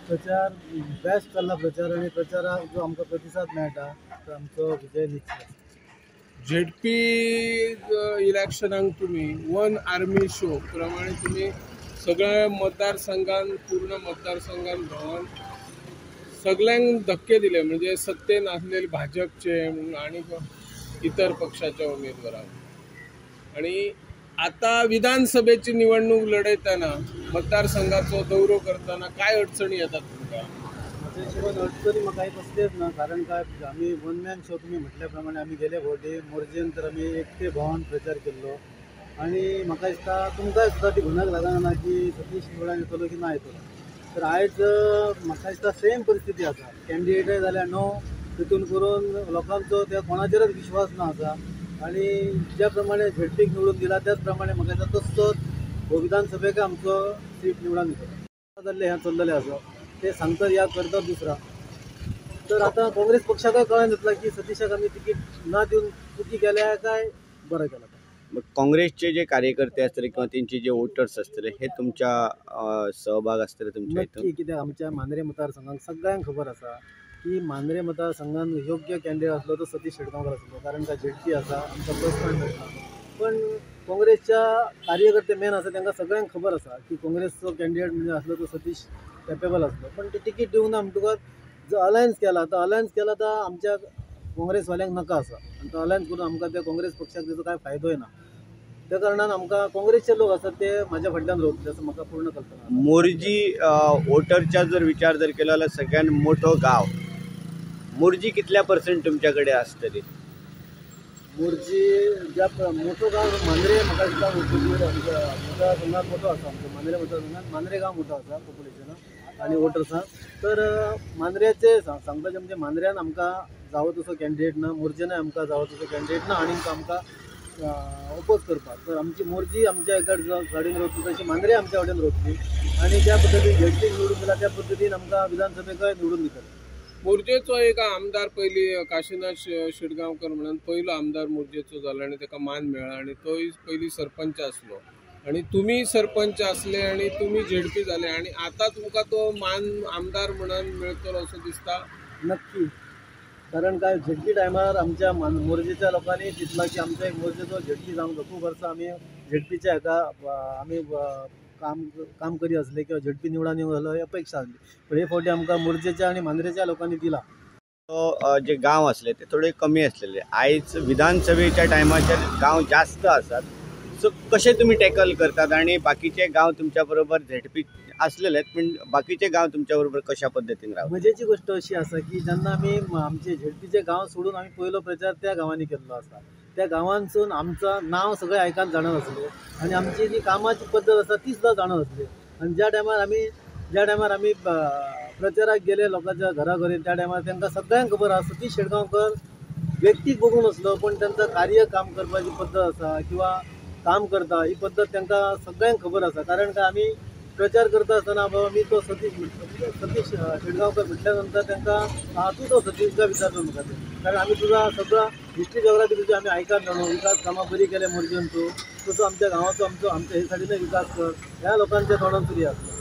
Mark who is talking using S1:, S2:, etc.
S1: प्रचार बेस्ट चल्ला प्रचार आनी प्रचाराक जो आमकां प्रतिसाद मेळटा तो आमचो विजय निश्चित.
S2: झेडपी इलेक्शनाक तुमी वन आर्मी शो प्रमाणे तुमी सगळ्या मतदारसंघान पूर्ण मतदारसंघान भोंवन सगळ्यांक धक्के दिले, म्हणजे सत्तेन आसलेले भाजपचे आनी इतर पक्षाच्या उमेदवारांक. आनी आतां विधानसभेची निवडणूक लढयतना मतदारसंघाचो दौरो करतना काय अडचणी येतात तुमकां?
S1: म्हज्या हिशोबान अडचणी म्हाका कांय कसल्योच ना, कारण काय आमी वन मॅन शो तुमी म्हटल्या प्रमाणे आमी गेले फावटी मोरजेन तर आमी एकटे भोंवन प्रचार केल्लो आनी म्हाका दिसता तुमकांय सुद्दां ती घुनाक लागना की सतीश निवडून येतलो की ना येतलो. तर आयज म्हाका दिसता सेम परिस्थिती आसा. कॅन्डिडेटय जाल्यार णव तितून करून लोकांचो त्या कोणाचेरच विश्वास ना आसा आनी ज्या प्रमाणे झेडपीक निवडून दिला त्याच प्रमाणे म्हाका दिसता तसोच हो विधानसभेक आमचो सीट निवडून दितलो. जाल्लें हें चल्लेलें आसा ते सांगतात या करतात दुसरा. तर आतां काँग्रेस पक्षाकय कळून येतला की सतीशाक आमी तिकीट ना दिवन चुकी केल्या काय बरें केलां.
S3: मग काँग्रेसचे जे कार्यकर्ते असतले किंवा त्यांचे जे वोटर्स असतले हे तुमच्या सहभाग असतले तुमच्या
S1: नक्की, कित्याक आमच्या मांद्रे मतदारसंघाक सगळ्यांक खबर आसा की मांद्रे मतदारसंघान योग्य कॅन्डिडेट आसलो तो सतीश शेटगांवकर आसलो, कारण काय झेडपी आसा आमकां प्लस पॉयंट मेळटा. पण काँग्रेसच्या कार्यकर्ते मेन आसा तांकां सगळ्यांक खबर आसा की काँग्रेसचो कॅन्डिडेट म्हणजे आसलो तो सतीश कॅपेबल आसलो, पण ते तिकीट दिवंक ना म्हणटकच जो अलायन्स केला तो अलायन्स केला तो आमच्या काँग्रेसवाल्यांक नाका आसा आनी तो अलायन्स करून आमकां त्या काँग्रेस पक्षाक तेजो कांय फायदोय ना. त्या कारणान आमकां काँग्रेसचे लोक आसात ते म्हाज्या फाटल्यान रोवतले असो म्हाका पूर्ण कल्पना.
S3: मोरजी वोटरचा जर विचार जर केला जाल्यार सगळ्यात मोठो गांव मोरजी कितल्या पर्संट तुमच्याकडे आसतली?
S1: मोरजी ज्या मोठो गांव मांद्रे म्हाका दिसता मतदारसंघात मोठो आसा आमचो मांद्रे मतदारसंघात मांद्रे गांव मोठो आसा पॉप्युलेशनाक आनी वोटर्साक. तर मांद्र्याचे सांगपाचें म्हणजे मांद्र्यान आमकां जावो तसो कॅन्डिडेट ना, मोरजेनय आमकां जावो तसो कॅन्डिडेट ना आनी आमकां ओपोज करपाक. तर आमची मोरजी आमच्या एका सायडीन रोवतली तशी मांद्रे आमच्या वटेन रोवतली आनी ज्या पद्दतीन झेडपीक निवडून दिला त्या पद्दतीन आमकां विधानसभेकय निवडून दितले.
S2: मोरजेचो एक आमदार पयली काशीनाथ शेटगांवकर म्हणून पयलो आमदार मोरजेचो जालो आनी ताका मान मेळ्ळा आनी तोय पयली सरपंच आसलो आनी तुमी सरपंच आसले आनी तुमी झेडपी जाले आनी आतां तुमकां तो मान आमदार म्हणून मेळटलो असो दिसता?
S1: नक्की, कारण काय झेडपी टायमार आमच्या मोरजेच्या लोकांनी चिंतला की आमच्या एक मोरजेचो झेडपी जावंक जाय. खूब वर्सां आमी झेडपीच्या हेका आमी काम करी आसले किंवा झेडपी निवडून येवंक जालो ही अपेक्षा आसली, पण हे फावटी आमकां मोरजेच्या आनी मांद्रेच्या लोकांनी दिला.
S3: तो जे गांव आसले ते थोडे कमी आसलेले, आयज विधानसभेच्या टायमाचेर गांव जास्त आसात, सो कशें तुमी टॅकल करतात आनी बाकीचे गांव तुमच्या बरोबर झेडपी आसलेले पण बाकीचे गांव तुमच्या बरोबर कशा पद्दतीन रावतात?
S1: मजेची गोष्ट अशी आसा की जेन्ना आमी आमचे झेडपीचे गांव सोडून आमी पयलो प्रचार त्या गांवांनी केल्लो आसा, त्या गांवांसून आमचं नांव सगळें आयकान जाणत आसलें आनी आमची जी कामाची पद्दत आसा ती सुद्दां जाणत आसली. आनी ज्या टायमार आमी प्रचाराक गेले लोकांच्या घरा घरी त्या टायमार तांकां सगळ्यांक खबर आसा सतीश शेटगांवकर व्यक्तीक बघून आसलो पण तांचो कार्य काम करपाची पद्दत आसा किंवा काम करता ही पद्दत तांकां सगळ्यांक खबर आसा. कारण काय आमी प्रचार करता आसतना बाबा मी तो सतीश शेटगांवकर म्हटल्या नंतर तांकां तूं तो सतीश काय विचारता म्हाका ते, कारण आमी तुजा सगळो हिस्ट्री जॉग्राफी तुजी आमी आयकान जाणो, विकास कामां बरी केल्या मोरजेन तूं, तसो आमच्या गांवाचो आमचो आमच्या हे सायडीनय विकास कर ह्या लोकांच्या तोंडान सुरू आसलो.